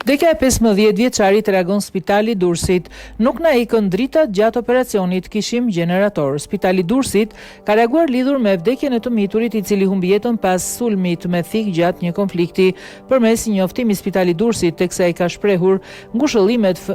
Vdekja e 15 vjeçarit reagon Spitali i Durrësit. Nuk na ikën dritat gjatë operacionit, kishim gjenerator. Spitali i Durrësit ka reaguar lidhur me vdekjen e të miturit i cili humbi jetën pas sulmit me thikë gjatë një konflikti. Përmes një njoftimi Spitali i Durrësit teksa i ka shprehur ngushëllimet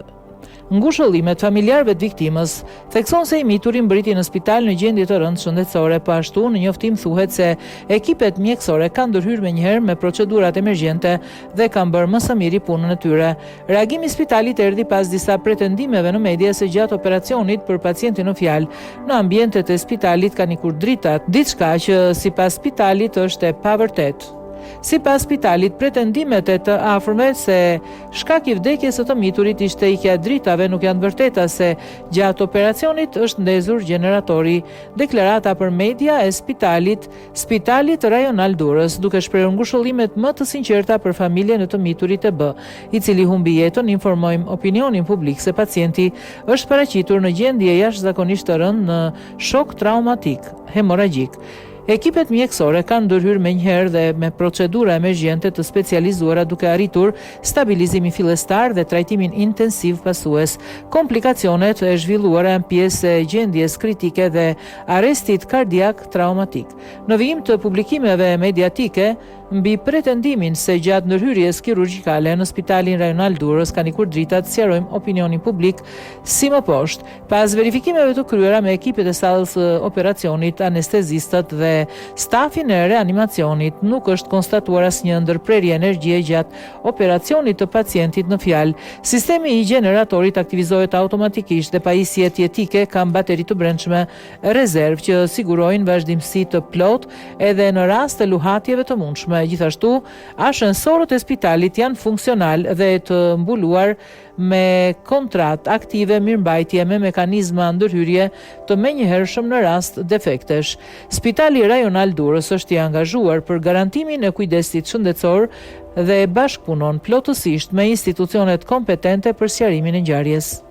Ngushëllimet familjarëve të viktimës. Thekson se i mituri mbërriti në spital në gjendje të rëndë shëndetësore. Po ashtu, në njoftim thuhet se ekipet mjekësore kanë ndërhyrë menjëherë me procedurat emergjente dhe kanë bërë më së miri punën e tyre. Reagimi i spitalit erdhi pas disa pretendimeve në media se gjatë operacionit për pacientin në fjalë, në ambientet e spitalit kanë ikur dritat, diçka që sipas spitalit është e pavërtetë. Sipas spitalit, pretendimet e të afërmve se shkak i vdekjes së të miturit ishte ikja e dritave nuk janë të vërteta se gjatë operacionit është ndezur gjeneratori. Deklarata për media e spitalit, Spitalit Rajonal Durrës, duke shprehur ngushëllimet më të sinqerta për familjen e të miturit EB, i cili humbi jetën, informojmë opinionin publik se pacienti është paraqitur në gjendje jashtëzakonisht të rëndë në shok traumatik, hemorragjik. Ekipet mjekësore kanë ndërhyrë menjëherë dhe me procedura emergjente të specializuara duke arritur stabilizimin fillestar dhe trajtimin intensiv pasues. Komplikacionet e zhvilluara janë pjesë e gjendjes kritike dhe arrestit kardiak traumatik. Në vijim të publikimeve mediatike, Mbi pretendimin se gjatë ndërhyrjes kirurgjikale në Spitalin Rajonal Durrës kanë ikur dritat, sqarojmë opinionin publik si më poshtë. Pas verifikimeve të kryera me ekipet e sallës së operacionit, anestezistët dhe stafin e reanimacionit, nuk është konstatuar asnjë ndërprerje energjie gjatë operacionit të pacientit në fjalë. Sistemi i gjeneratorit aktivizohet automatikisht dhe pajisjet jetike kanë bateri të brendshme rezervë që sigurojnë vazhdimësi të plotë edhe në rast të luhatjeve të mundshme. Gjithashtu, ashensorët e spitalit janë funksionalë dhe të mbuluar me kontratë aktive mirëmbajtje me mekanizma ndërhyrje të menjëhershëm në rast defektesh. Spitali Rajonal Durrës është i angazhuar për garantimin e kujdesit shëndetësor dhe bashkëpunon plotësisht me institucionet kompetente për sqarimin e ngjarjes.